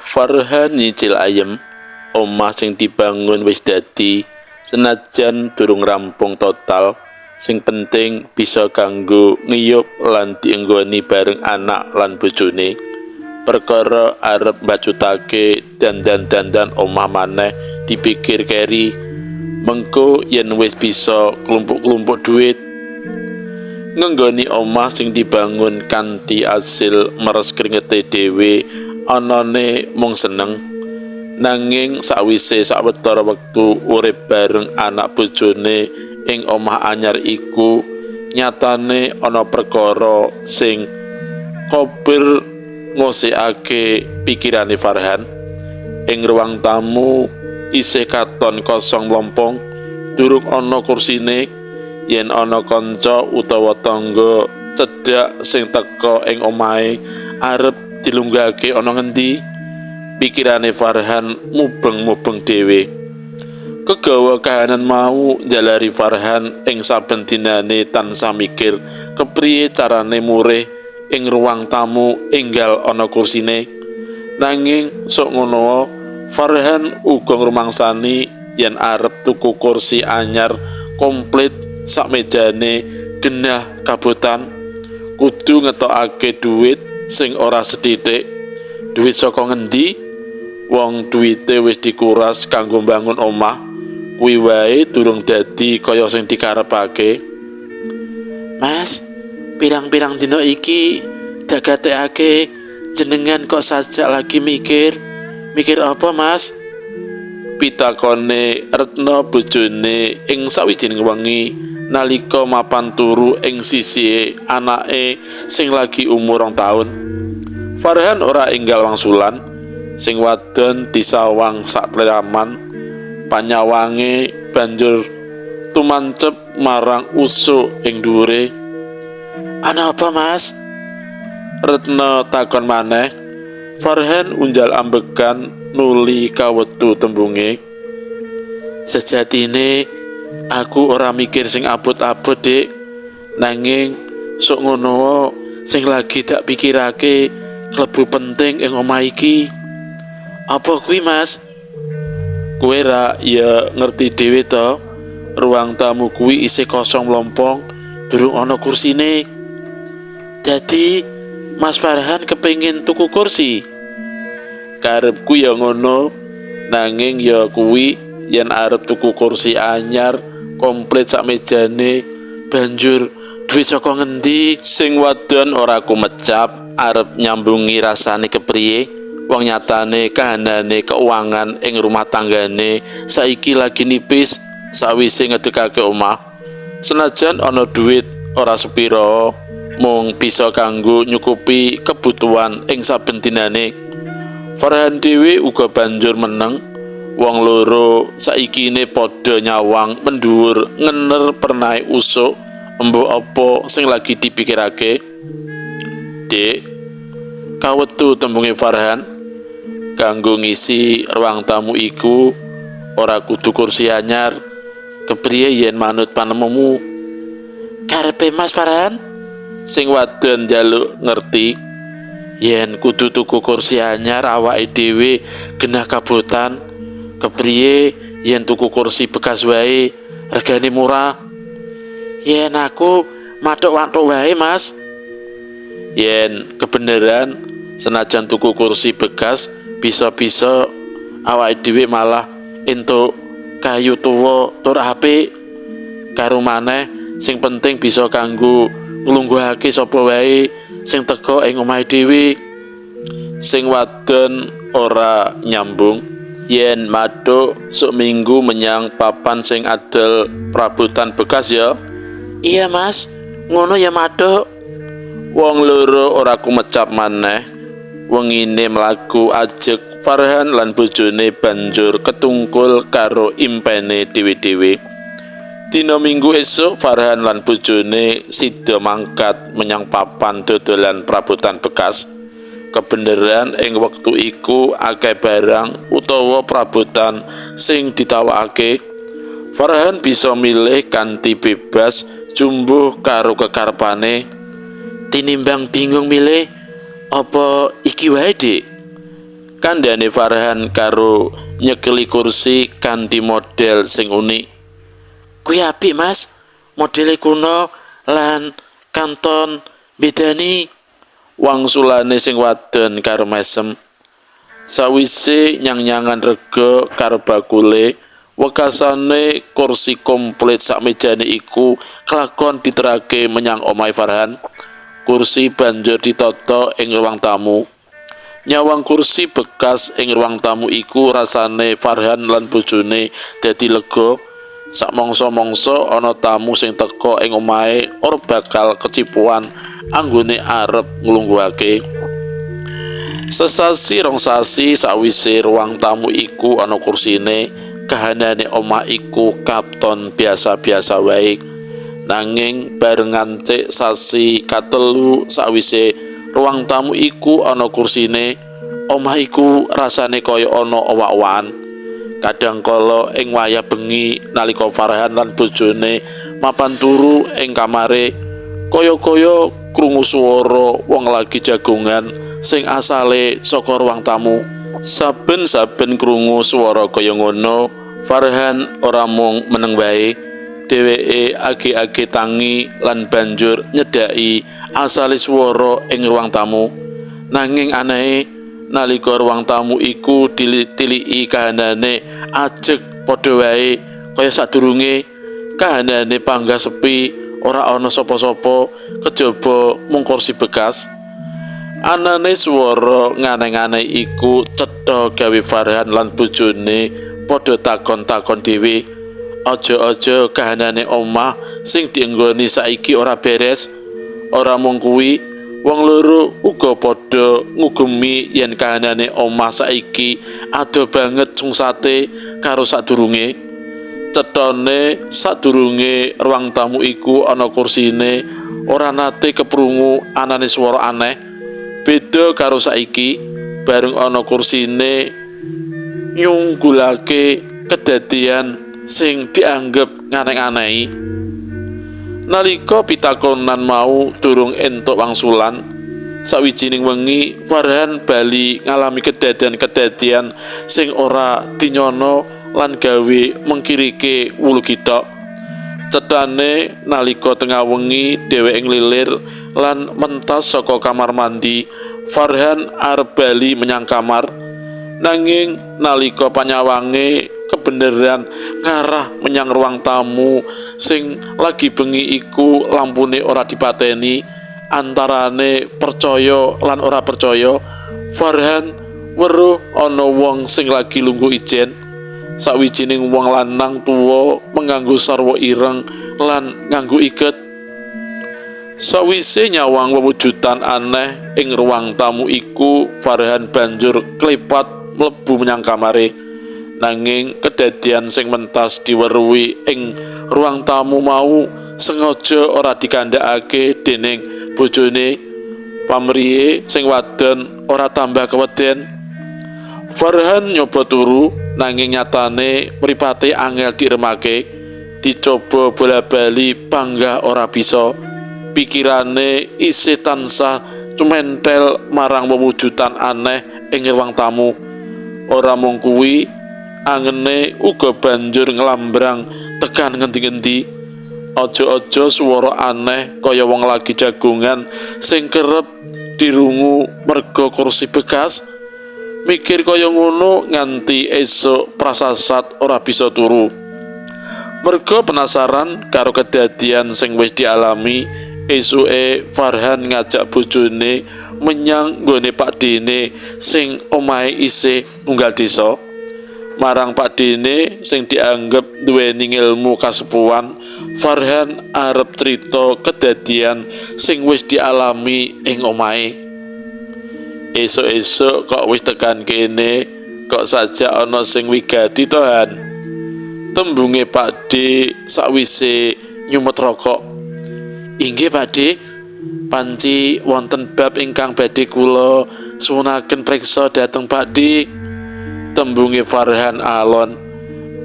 Farhan nyicil ayem, omah sing dibangun wis dadi, senajan durung rampung total, sing penting bisa kanggo ngiyup lan dienggoni bareng anak lan bojone. Perkara arep mbacutake dandan-dandan omah maneh dipikir keri, mengko yen wis bisa klumpuk-klumpuk duit. Ngenggoni omah sing dibangun kanthi asil meres kringete dhewe anane mung seneng. Nanging sawise sawetara wektu urip bareng anak bojone ing omah anyar iku, nyatane ana perkara sing kober ngosekake pikirane Farhan. Ing ruang tamu isih katon kosong mlompong, durung ana kursine. Yen ana kanca utawa tangga cedhak sing teka ing omahe arep dilunggahake ana ngendi? Pikirane Farhan mubeng-mubeng dhewe. Kegawa kahanan mau njalari Farhan ing saben dinane tansah mikir kepriye carane murih ing ruang tamu enggal ana kursine. Nanging sok ngono, Farhan uga ngrumangsani yen arep tuku kursi anyar komplit sak mejane genah kabotan, kudu ngetokake duit sing ora sethithik. Duit saka ngendi? Wong duwite wis dikuras kanggo mbangun omah, kuwi wae durung dadi kaya sing dikarepake. Mas, pirang-pirang dina iki dagatekake jenengan kok sajak lagi mikir. Mikir apa, Mas? Pitakone Retno bojone ing sawijining wengi nalika mapan turu ing sisihe anake sing lagi umur 2 taun. Farhan ora enggal wangsulan, sing wadon disawang sakleraman, panyawange banjur tumancep marang usuk ing dhuwure. Ana apa, Mas? Retno takon maneh. Farhan unjal ambekan nuli kawetu tembunge. Sejatine aku ora mikir sing abot-abot, Dik. Nanging sok ngono sing lagi dak pikirake klebu penting ing omah iki. Apa kuwi, Mas? Kowe ra ya ngerti dhewe to, ruang tamu kuwi isih kosong mlompong, durung ana kursine. Dadi Mas Farhan kepengin tuku kursi. Karepku ya ngono, nanging ya kuwi yen arep tuku kursi anyar komplit sak mejane, banjur duit saka ngendi? Sing wadon ora kumecap arep nyambungi rasane kepriye, wong nyatane kahanane keuangan ing rumah tanggane saiki lagi nipis sawise ngedekake omah. Senajan ana duit ora sepira, mung bisa kanggo nyukupi kebutuhan ing saben dinane. Farhan dhewe uga banjur meneng. Wong loro saikine padha nyawang mendhuwur ngener pernahe usuk embuh apa sing lagi dipikirake. Dik, kawetu tembunge Farhan, kanggo ngisi ruang tamu iku ora kudu kursi anyar. Kepriye yen manut panemumu? Karepe Mas Farhan? Sing wadon njaluk ngerti. Yen kudu tuku kursi anyar awake dhewe genah kabotan. Kepriye yen tuku kursi bekas wae, regane murah? Yen aku mathuk-mathuk wae, Mas. Yen kebeneran senajan tuku kursi bekas bisa-bisa awake dhewe malah entuk kayu tuwa tur apik. Karo maneh sing penting bisa kanggo nglungguhake sapa wae sing teka ing omahe dhewe. Sing wadon ora nyambung. Yen mathuk sok minggu menyang papan sing adol perabotan bekas ya. Iya, Mas, ngono ya mathuk. Wong loro ora kumecap maneh. Wengine mlaku ajeg, Farhan lan bojone banjur ketungkul karo impene dhewe-dhewe. Dina Minggu esuk Farhan lan bojone sida mangkat menyang papan dodolan perabotan bekas. Kebeneran ing wektu iku akeh barang utawa perabotan sing ditawakake. Farhan bisa milih kanthi bebas jumbuh karo kekarepane. Tinimbang bingung milih, apa iki wae, Dik? Kandhane Farhan karo nyekeli kursi kanthi model sing unik. Kuwi apik, Mas. Modele kuno lan kanton bedani. Wangsulane sing wadon karo mesem. Sawise nyang-nyangan rega karo bakule, wekasane kursi komplit sak mejane iku kelakon diterake menyang omahe Farhan. Kursi banjur ditata ing ruang tamu. Nyawang kursi bekas ing ruang tamu iku rasane Farhan lan bojone dadi lega. Sakmangsa-mangsa ana tamu sing teka ing omahe ora bakal kecipuan anggone arep nglungguhake. Sesasi rong sasi sawise ruang tamu iku ana kursine, kahanane omah iku katon biasa-biasa wae. Nanging bareng ngancik sasi katelu sawise ruang tamu iku ana kursine, omah iku rasane kaya ana owak-owakan. Kadang kala ing wayah bengi nalika Farhan lan bojone mapan turu ing kamare, kaya-kaya krungu swara wong lagi jagongan sing asale saka ruang tamu. Saben-saben krungu swara kaya ngono, Farhan ora mung meneng wae, dheweke age-age tangi lan banjur nyedhaki asale swara ing ruang tamu. Nanging anehe, nalika ruang tamu iku ditiliki kahanane ajeg padha wae kaya sadurunge. Kahanane panggah sepi, ora ana sapa-sapa kejaba mung kursi bekas. Anane swara nganeh-aneh iku cetha gawe Farhan lan bojone padha takon-takon dhewe. Aja-aja kahanane omah sing dienggoni saiki ora beres. Ora mung kuwi, wong loro uga padha ngugemi yen kahanane omah saiki adoh banget sungsate karo sadurunge. Cethane sadurunge ruang tamu iku ana kursine, ora nate keprungu anane swara aneh. Beda karo saiki, bareng ana kursine nyunggulake kedadian sing dianggep nganeh-anehi. Nalika pitakonan mau durung entuk wangsulan, sawijining wengi Farhan bali ngalami kedadian-kedadian sing ora dinyana lan gawe mengkirike wulu githok. Cethane nalika tengah wengi dheweke nglilir lan mentas saka kamar mandi, Farhan arep bali menyang kamar. Nanging nalika panyawange kebeneran ngarah menyang ruang tamu sing lagi bengi iku lampune ora dipateni, antarane percaya lan ora percaya, Farhan weruh ana wong sing lagi lungguh ijen. Sawijining wong lanang tuwa menganggo sarwa ireng lan nganggo iket. Sawise nyawang wewujudan aneh ing ruang tamu iku, Farhan banjur klepat mlebu menyang kamare. Nanging kedadian sing mentas diweruhi ing ruang tamu mau sengaja ora dikandhakake dening bojone. Pamrihe sing wadon ora tambah keweden. Farhan nyoba turu, nanging nyatane mripate angel diremake. Dicoba bola-bali panggah ora bisa. Pikirane isih tansah cumentel marang wewujudan aneh ing ruang tamu. Ora mung kuwi, angene uga banjur nglambrang tekan ngendi-ngendi. Aja-aja swara aneh kaya wong lagi jagongan sing kerep dirungu merga kursi bekas. Mikir kaya ngono nganti esuk prasasat ora bisa turu. Merga penasaran karo kedadian sing wis dialami, esuke Farhan ngajak bojone menyang nggone pakdene sing omahe isih nunggal desa. Marang pakdene sing dianggep duweni ilmu kasepuhan, Farhan arep crita kedadian sing wis dialami ing omahe. Esuk-esuk kok wis tekan kene, kok saja ana sing wigati to, Han? Tembunge Pakde sakwise nyumet rokok. Inggih Pakde, panci wonten bab ingkang badhe kula suwunaken priksa dhateng Pakde. Tembunge Farhan alon.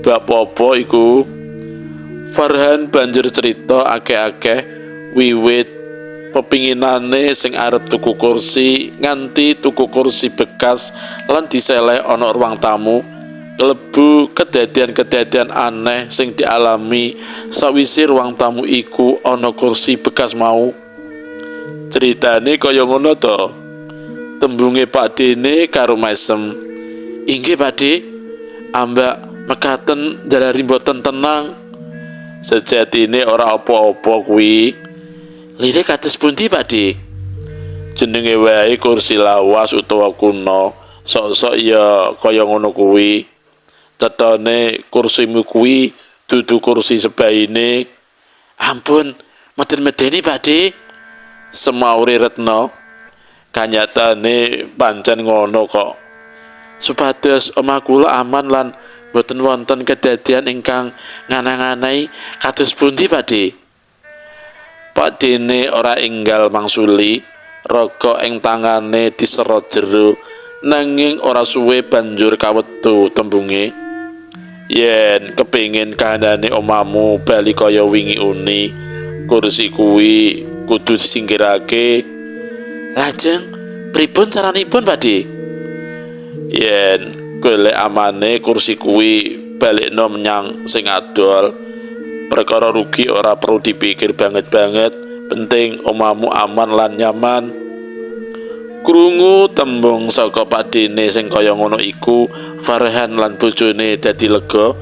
Bab apa iku? Farhan banjur cerita akeh-akeh wiwit Pepinginane sing arep tuku kursi nganti tuku kursi bekas lan diseleh ana ruang tamu klebu kedadian-kedadian aneh sing dialami sawise ruang tamu iku ana kursi bekas mau. Ceritane kaya ngono to. Tembunge Pak Dene karo mesem. Inggih Pak De, ambak mekaten jalari mboten tenang. Sejatine ora apa-apa kuwi. Lire kados pundi Pak De? Jenenge wae kursi lawas utawa kuno, sok-sok ya kaya ngono kuwi. Cetane kursimu kuwi dudu kursi sebaine. Ampun, meden-medeni Pak De. Semaure Retno. Kanyatane pancen ngono kok. Supados omah kula aman lan boten wonten kedadian ingkang nganah-nganahi kados pundi Pak De? Pak Dene ora enggal mangsuli, rokok ing tangane diserot jero, nanging ora suwe banjur kawetu tembunge. Yen kepingin kahanane omahmu bali kaya wingi uni, kursi kuwi kudu disingkirake. Lajeng pripun caranipun Pak De? Yen golek amane kursi kuwi balekno menyang sing adol. Perkara rugi ora perlu dipikir banget-banget, penting omahmu aman lan nyaman. Krungu tembung saka Pakdene sing kaya ngono iku, Farhan lan bojone dadi lega.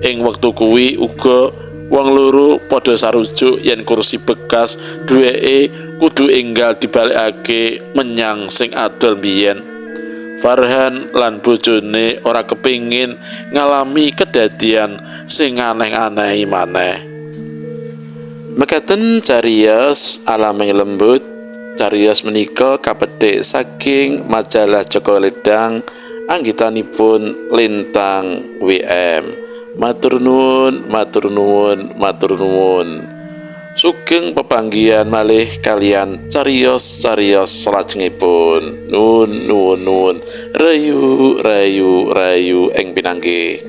Ing wektu kuwi uga wong loro padha sarujuk yen kursi bekas duweke kudu enggal dibalekake menyang sing adol biyen. Farhan lan bojone ora kepingin ngalami kedadian sing aneh-aneh maneh. Mekaten cariyos alaming lembut. Cariyos menika kapedhik saking majalah Joko Ledang anggitanipun Lintang WM. Matur nuwun, matur nuwun, matur nuwun. Sugeng pepanggihan malih kalian cariyos-cariyos salajengipun. Nuwun, nuwun, nuwun. Rayu, rayu, rayu ing pinanggih.